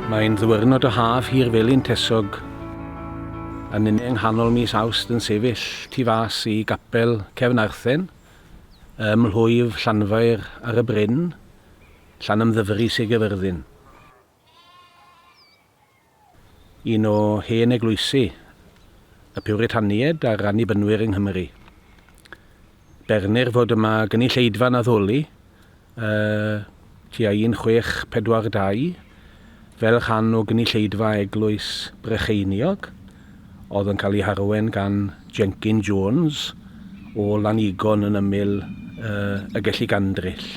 Mae'n ddwyrnod o haf hir felyn tesog, a ninne yng nghanol mis Awst yn sefyll tu fas i gapel Cefn Arthen, ym mhlwyf Llanfair ar y Bryn, Llanymddyfri, Sir Gyfyrddin. Un o hen eglwysi y Piwritaniaid a'r Annibynwyr yng Nghymru. Bernir fod yma gynulleidfa'n addoli uh, tua 1642 fel rhan o gynulleidfa eglwys Brycheiniog oedd yn cael ei harwen gan Jenkin Jones o Lanigon yn ymyl uh, y Gelli Gandryll.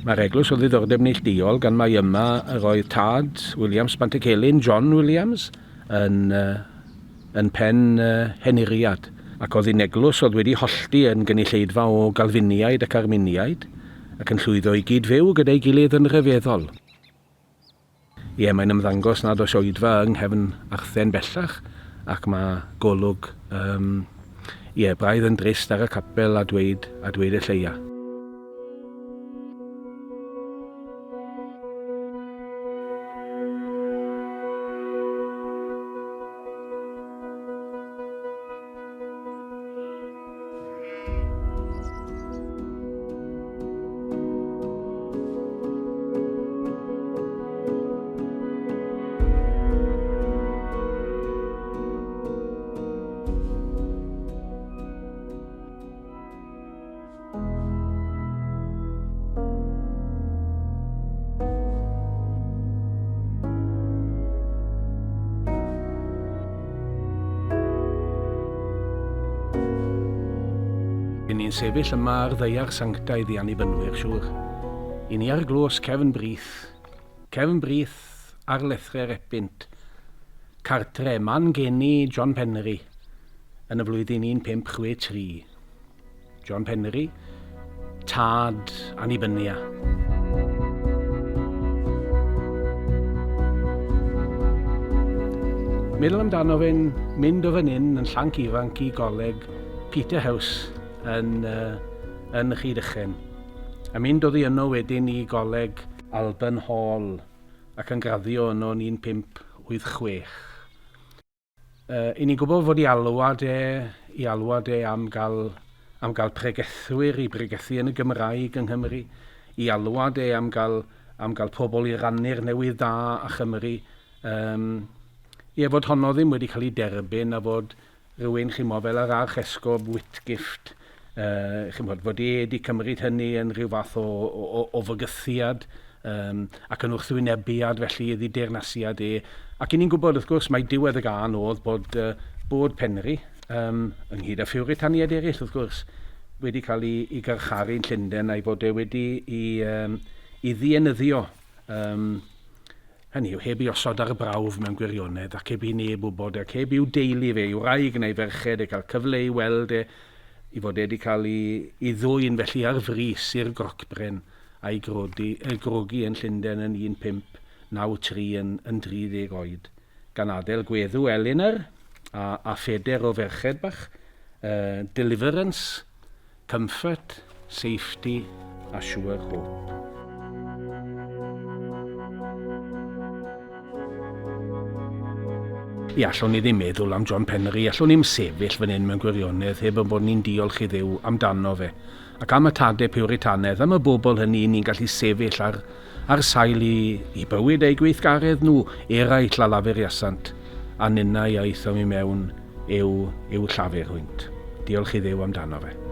Mae'r eglwys o ddiddordeb neillduol gan mai yma yr oedd tad Williams Pantycelyn, John Williams, yn, uh, yn pen uh, henuriad, ac oedd un eglwys oedd wedi hollti yn gynulleidfa o Galfiniaid ac Arminiaid, ac yn llwyddo i gyd-fyw gyda'i gilydd yn rhyfeddol. Ie, mae'n ymddangos nad oes oedfa yng nghefn Arthen bellach, ac mae golwg, yym, ie, braidd yn drist ar y capel a dweud, a dweud y lleia. Ry'n ni'n sefyll yma ar ddaear sanctaidd i Annibynwyr, siŵr. I ni ar glos Cefn Brith. Cefn Brith ar lethrau'r Epynt. Cartre, man geni John Penry yn y flwyddyn 1563. John Penry, tad Annibynia. Meddwl amdano fe'n mynd o fan hyn yn llanc ifanc i goleg Peterhouse yn, uh, yn Rhydychen. A mynd oddi yno wedyn i goleg Alban Hall ac yn graddio yno yn 1586. Yy, 'y ni'n gwybod fod 'i alwad e, 'i alwad e am gael, am gael pregethwyr i bregethu yn y Gymraeg yng Nghymru, 'i alwad e am gael, am gael pobl i rannu'r newydd dda â Chymru. Yym, ie, fod honno ddim wedi cael ei derbyn a fod rhywun, chi'mod, fel yr Archesgob Whitgift, yy, chi'mod, fod e wedi cymryd hynny yn rhyw fath o, o, o fygythiad Yym, ac yn wrthwynebiad felly iddi deyrnasiad e. Ac 'yn ni'n gwybod, wrth gwrs, mai diwedd y gân oedd bod, uh, bod Penri, um, ynghyd â Phiwritaniaid eraill, wrth gwrs, wedi cael ei, ei garcharu yn Llundain a'i fod e wedi i, um, i ddienyddio. Um, hynny yw, heb ei osod ar y brawf mewn gwirionedd, ac heb i neb wybod, ac heb i'w deulu fe, i'w wraig neu ferched, e cael cyfle i weld e, i fod e wedi cael ei, ei ddwyn felly ar frys i'r grocbren. a'i grodi, ei grogi yn Llundain yn 1593 yn, yn 30 oed, gan adael gweddw Elinor a, a pheder o ferched bach, uh, Deliverance, Comfort, Safety a Sure Hope. Ie, allwn ni ddim meddwl am John Penry, allwn ni'm sefyll fan hyn mewn gwirionedd heb yn bod ni'n diolch i Dduw amdano fe. Ac am y tade Piwritanedd, am y bobl hynny ni'n gallu sefyll ar, ar sail i, i bywyd eu gweithgaredd nhw, eraill a lafuriasant, a ninnau aethom i mewn i'w, i'w llafur hwynt. Diolch i Dduw amdano fe.